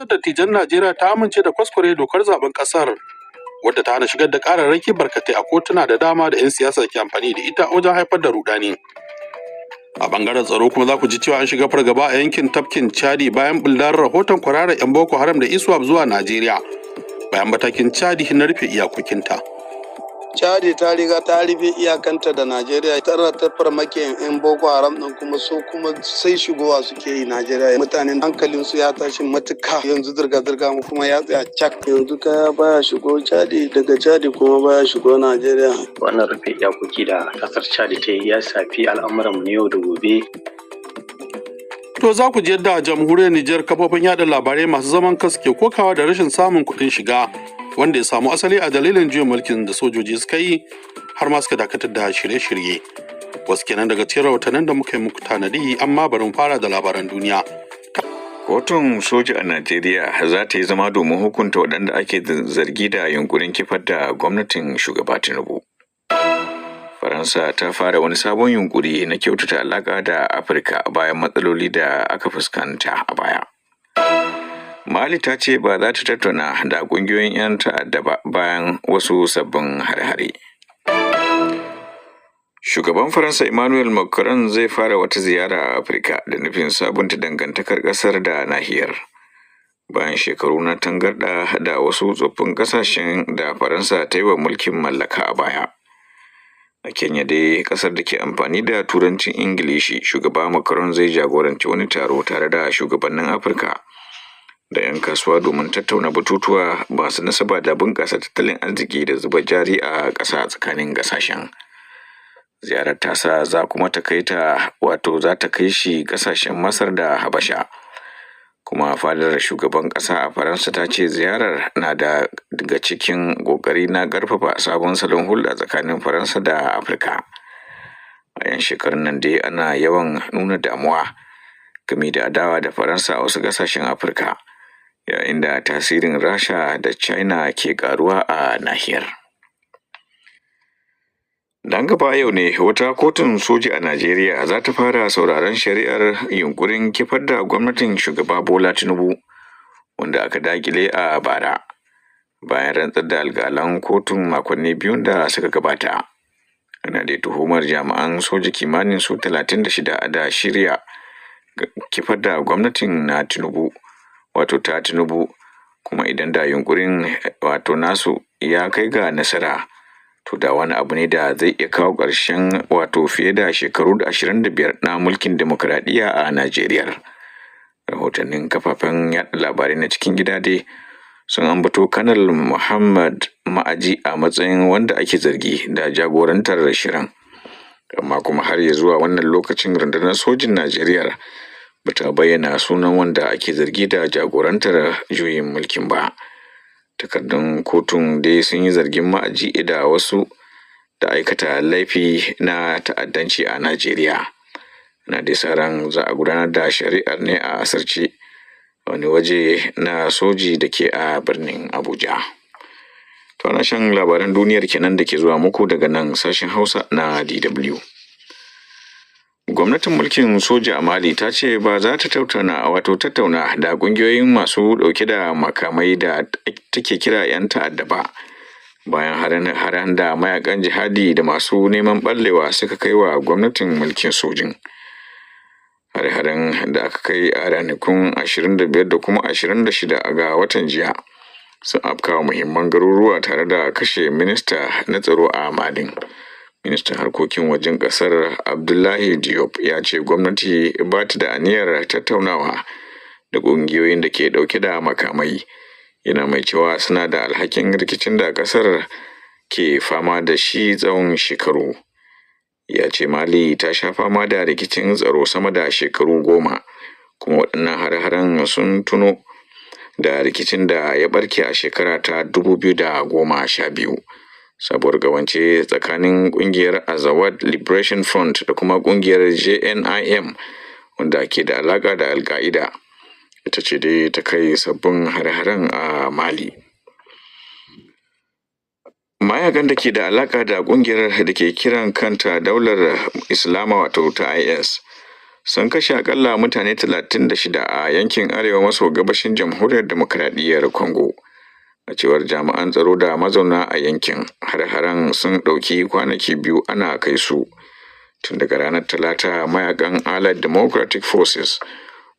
Dattijan Najeriya ta amince da kwaskware dokar zaben kasar wadda ta hana shigar da kararraki barkatai a kotuna da dama da 'yan siyasa ke amfani da ita wajen haifar da rudani. A bangaren tsaro kuma, za ku ji cewa an shiga fargaba a yankin tafkin Chadi bayan bullar rahoton kwararar 'yan Boko Haram da ISWAP zuwa Najeriya bayan matakin Chadi na rufe iyakokinta. Chadi ta riga ta rufe iyakanta da Najeriya, tana ta farmakin 'yan Boko Haram din, kuma su kuma sai shigowa suke yi Najeriya. Mutanen hankalin su ya tashi matuka yanzu, zirga-zirga kuma ya tsaya cak. Yanzu kaya baya shigo Chadi, daga Chadi kuma baya shigo Najeriya. Wannan rufe iyakoki da kasar Chadi ta yi ya shafi al'amuran mu na yau da gobe. To, za ku ji yadda a jamhuriyar Nijar kafofin yada labarai masu zaman kansu ke kokawa da rashin samun kuɗin shiga wanda ya samu asali a dalilin juyin mulkin da sojoji suka yi, har ma suka dakatar da shirye-shirye. Wasu kenan daga cikin rahotannin da muka yi muku tanadi, amma bari mu fara da labaran duniya. Kotun soja a Najeriya za ta yi zama domin hukunta waɗanda ake zargi da yunkurin kifar da gwamnatin shugaba Tinubu. Faransa ta fara wani sabon yunkuri na kyautata alaƙa da Afirka bayan matsaloli da aka fuskanta a baya. Mali ta ce ba za ta tattauna da ƙungiyoyin 'yan ta'adda ba bayan wasu sabbin hare-hare. Shugaban Faransa Emmanuel Macron zai fara wata ziyara a Afirka da nufin sabunta dangantakar ƙasar da nahiyar, bayan shekaru na tangarɗa da wasu tsoffin ƙasashen da Faransa ta yi wa mulkin mallaka a baya. A Kenya dai, ƙasar da ke amfani da Turancin Ingilishi, shugaba Macron zai jagoranci wani taro tare da shugabannin Afirka da 'yan kasuwa domin tattauna batutuwa masu nasaba da bunƙasa tattalin arziki da zuba jari a ƙasa tsakanin ƙasashen. Ziyarar tasa za kuma ta kai ta, wato za ta kai shi ƙasashen Masar da Habasha. Kuma fadar shugaban ƙasa a Faransa ta ce ziyarar na da daga cikin ƙoƙari na ƙarfafa sabon salon hulɗa tsakanin Faransa da Afirka. A 'yan shekarun nan dai ana yawan nuna damuwa game da adawa da Faransa a wasu ƙasashen Afirka, yayin da tasirin Rasha da China ke ƙaruwa a nahiyar. Dan gaba yau ne wata kotun soja a Najeriya za ta fara sauraron shari'ar yunkurin kifar da gwamnatin shugaba Bola Tinubu wanda aka dakile a bara, bayan rantsar da alƙalan kotun makonni 2 da suka gabata. Ana dai tuhumar jami'an soja kimanin su 36 da shirya kifar da gwamnatin na Tinubu, wato ta Tinubu, kuma idan da yunkurin wato nasu ya kai ga nasara, to da wani abu ne da zai iya kawo ƙarshen wato fiye da shekaru 25 na mulkin demokuraɗiyya a Najeriya. Rahotannin kafafen yaɗa labarai na cikin gida dai sun ambato Kanal Muhammad Ma'aji a matsayin wanda ake zargi da jagorantar shirin. Amma kuma har ya zuwa wannan lokacin rundunar sojin Najeriya bata bayyana sunan wanda ake zargi da jagorantar juyin mulkin ba. Takardun kotun dai sun yi zargin Ma'aji da wasu da aikata laifi na ta'addanci a Najeriya. Na dai sa ran za a gudanar da shari'ar ne a asirce wani waje na soji da ke a birnin Abuja. To, ana shan labaran duniyar kenan da ke zuwa muku daga nan sashen Hausa na DW. Gwamnatin mulkin soja a Mali ta ce ba za ta tattauna, wato tattauna da kungiyoyin masu dauke da makamai da take kira 'yan ta'adda ba, bayan haren da mayakan jihadi da masu neman ɓallewa suka kai wa gwamnatin mulkin sojin. Hare-haren da aka kai a ranakun 25 da kuma 26 ga watan jiya sun afkawa muhimman garuruwa tare da kashe minista na tsaro a Malin. Ministan harkokin wajen kasar Abdullahi Diop ya ce gwamnati ba ta da aniyar tattaunawa da ƙungiyoyin da ke ɗauke da makamai, yana mai cewa suna da alhakin rikicin da kasar ke fama da shi tsawon shekaru. Ya ce Mali ta sha fama da rikicin tsaro sama da shekaru 10, kuma waɗannan hare-haren sun tuno da rikicin da ya barke a shekara ta 2012. Sabuwar gawance tsakanin kungiyar Azawad Liberation Front da kuma kungiyar JNIM, wanda ke da alaka da Alka'ida, ita ce dai ta kai sabbin hare-haren a Mali. Mayakan da ke da alaka da kungiyar da ke kiran kanta Daular Islama, wato ta IS, Sun kashe akalla mutane 36 a yankin arewa maso gabashin Jamhuriyar Demokradiyyar Congo. A cewar jami'an tsaro da mazauna a yankin, har-haren sun ɗauki kwanaki 2 ana kai su. Tun daga ranar Talata, mayakan Allied Democratic Forces,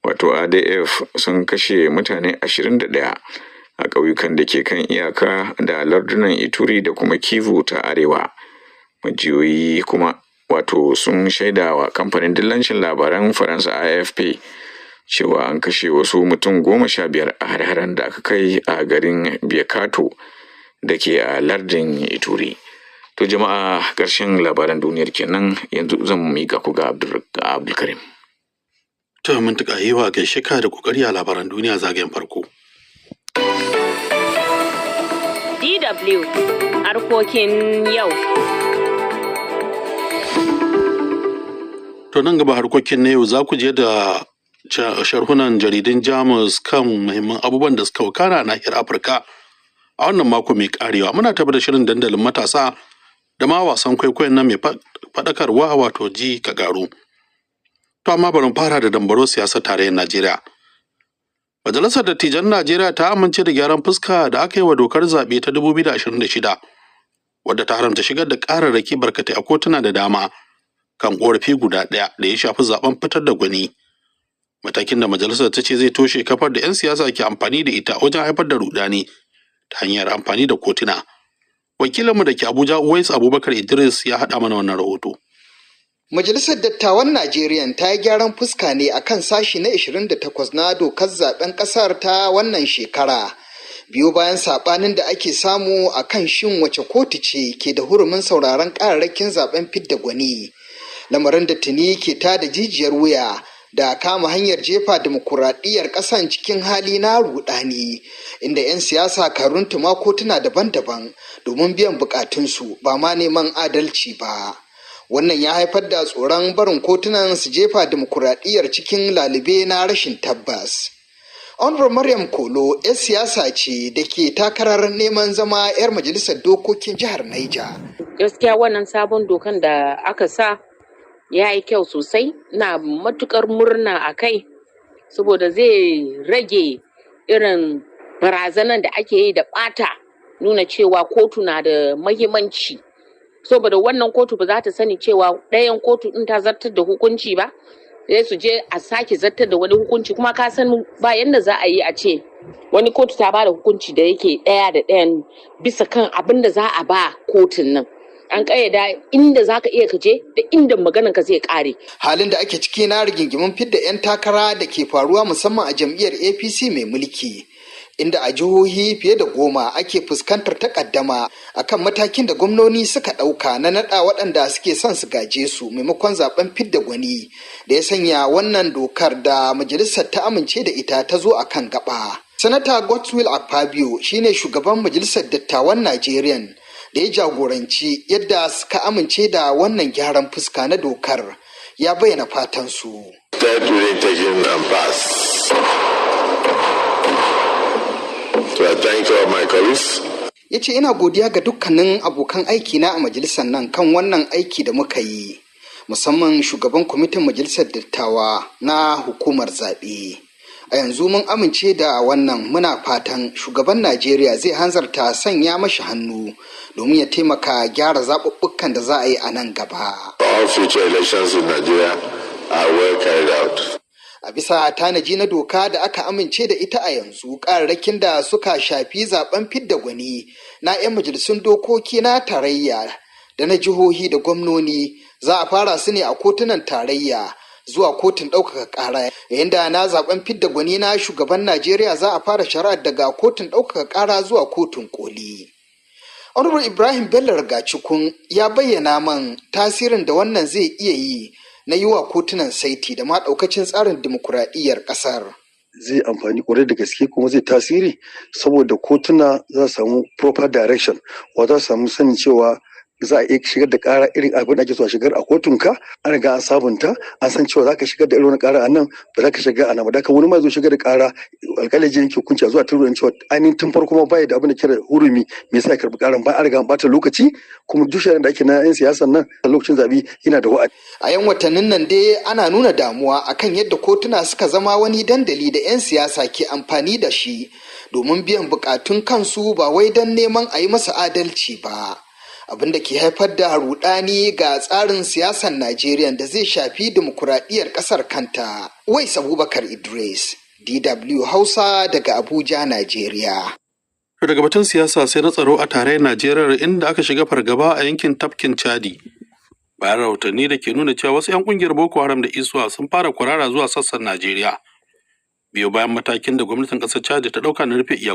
wato ADF, sun kashe mutane 21 a ƙauyukan da ke kan iyaka da lardunan Ituri da kuma Kivu ta Arewa. Majiyoyi kuma wato sun shaida wa kamfanin dillancin labaran Faransa AFP cewa an kashe wasu mutum 15 a har-haren da aka kai a garin Biakato da ke a lardin Ituri. To jama'a, ƙarshen labaran duniyar kenan, yanzu zan miƙa ku ga Abdulkarim. To mun tuka yi wa gaishe ka da kokari a labaran duniya zagayen farko. DW harkokin yau. To nan gaba harkokin na yau za ku je da sharhunan jaridun Jamus kan muhimman abubuwan da suka wakana a nahiyar Afirka a wannan mako mai karewa. Muna tafi da shirin dandalin matasa da ma wasan kwaikwayon nan mai faɗakarwa, wato Ji Ka Garu. To amma bari mu fara da dambaro siyasar tarayyar Najeriya. Majalisar Dattijan Najeriya ta amince da gyaran fuska da aka yi wa dokar zaɓe ta 2026, wadda ta haramta shigar da ƙararraki barkatai a kotuna da dama kan ƙorafi guda ɗaya da ya shafi zaben fitar da gwani. Matakin da majalisar ta ce zai toshe kafar da 'yan siyasa ke amfani da ita wajen haifar da rudani ta hanyar amfani da kotuna. Wakilinmu da ke Abuja, Uwais Abubakar Idris, ya haɗa mana wannan rahoto. Majalisar Dattawan Najeriya ta yi gyaran fuska ne akan sashi na 28 na dokar zaben kasar ta wannan shekara. Biyo bayan sabanin da ake samu a kan shin wace kotu ce ke da hurumin sauraron kararrakin zaben fidda gwani. Lamarin da tuni ke tada jijiyar wuya da kama hanyar jefa dimokuraɗiyyar ƙasan cikin hali na ruɗani, inda 'yan siyasa kan runtuma kotuna daban-daban domin biyan bukatunsu ba ma neman adalci ba. Wannan ya haifar da tsoron barin kotunan su jefa dimokuraɗiyyar cikin lalube na rashin tabbas. Honorable Maryam Kolo 'yar siyasa ce da ke takarar neman zama 'yar majalisar dokokin jihar Niger. Gaskiya wannan sabon dokan da aka sa ya yi kyau sosai, na matukar murna a kai, saboda zai rage irin barazanan da ake yi da ɓata nuna cewa kotu na da mahimmanci. Saboda wannan kotu ba za ta sani cewa ɗayan kotu ɗin ta zartar da hukunci ba, sai su je a sake zartar da wani hukunci. Kuma ka san ba yanda za a yi a ce wani kotu ta bada hukunci da yake ɗaya da ɗayan bisa kan abin da za a ba kotun nan. An ƙayyada inda za ka iya ka je da inda maganan ka zai ƙare. Halin da ake ciki na rigingimin fidda 'yan takara da ke faruwa musamman a jam'iyyar APC mai mulki, inda a jihohi fiye da 10 ake fuskantar takaddama akan matakin da gwamnoni suka ɗauka na naɗa waɗanda suke son su gaje su maimakon zaben fidda gwani da ya sanya wannan dokar da majalisar ta amince da ita ta zo a kan gaba. Sanata Godswill Akpabio shine shugaban majalisar dattawan Najeriya da ya jagoranci yadda suka amince da wannan gyaran fuska na dokar, ya bayyana fatan su. Third reading taken and passed. So I thank all my colleagues. Ya ce ina godiya ga dukkanin abokan aikina a majalisar nan kan wannan aiki da muka yi, musamman shugaban kwamitin majalisar dattawa na hukumar zaɓe. A yanzu mun amince da wannan, muna fatan shugaban Najeriya zai hanzarta sanya mashi hannu domin ya taimaka gyara zaɓuɓɓukan da za a yi a nan gaba. All future elections in Nigeria are well carried out. A bisa tanaji na doka da aka amince da ita a yanzu, kararrakin da suka shafi zaben fidda gwani na 'yan majalisun dokoki na tarayya da na jihohi da gwamnoni za a fara su ne a kotunan tarayya zuwa kotun ɗaukaka ƙara, yayin da na zaben fidda gwani na shugaban Najeriya za a fara shari'ar daga kotun ɗaukaka ƙara zuwa kotun koli. Honorable Ibrahim Bello Rigacikun ya bayyana man tasirin da wannan zai iya yi na yi wa kotunan saiti da ma ɗaukacin tsarin dimokuraɗiyyar ƙasar. Zai amfani kwarai da gaske kuma zai tasiri, saboda kotuna za su samu proper direction, wato za su samu sanin cewa Za a iya shigar da kara irin abin da ake so a shigar a kotun ka. An riga an sabunta, an san cewa za ka shigar da irin wani kara a nan, ba za ka shigar a nan ba. Da wani ma zo shigar da kara, alƙali ji yanke hukunci a zuwa turu cewa ainihin tun farko ma baya da abin da kira hurumi. Me yasa ya karɓi karan ba? An riga an bata lokaci, kuma duk shari'ar da ake na 'yan siyasan nan a lokacin zaɓe yana da wa'adi. A yan watannin nan dai ana nuna damuwa akan yadda kotuna suka zama wani dandali da 'yan siyasa ke amfani da shi domin biyan bukatun kansu, ba wai don neman a yi masa adalci ba. Abin da ke haifar da rudani ga tsarin siyasar Najeriya da zai shafi dimokuraɗiyyar ƙasar kanta. Wais Abubakar Idris, DW Hausa, daga Abuja, Najeriya. To, daga batun siyasa sai na tsaro a tarayyar Najeriya, inda aka shiga fargaba a yankin tafkin Chadi. Bayan rahotanni da ke nuna cewa wasu 'yan kungiyar Boko Haram da ISWAP sun fara kwarara zuwa sassan Najeriya. Biyo bayan matakin da gwamnatin ƙasar Chadi ta ɗauka na rufe iyakoki.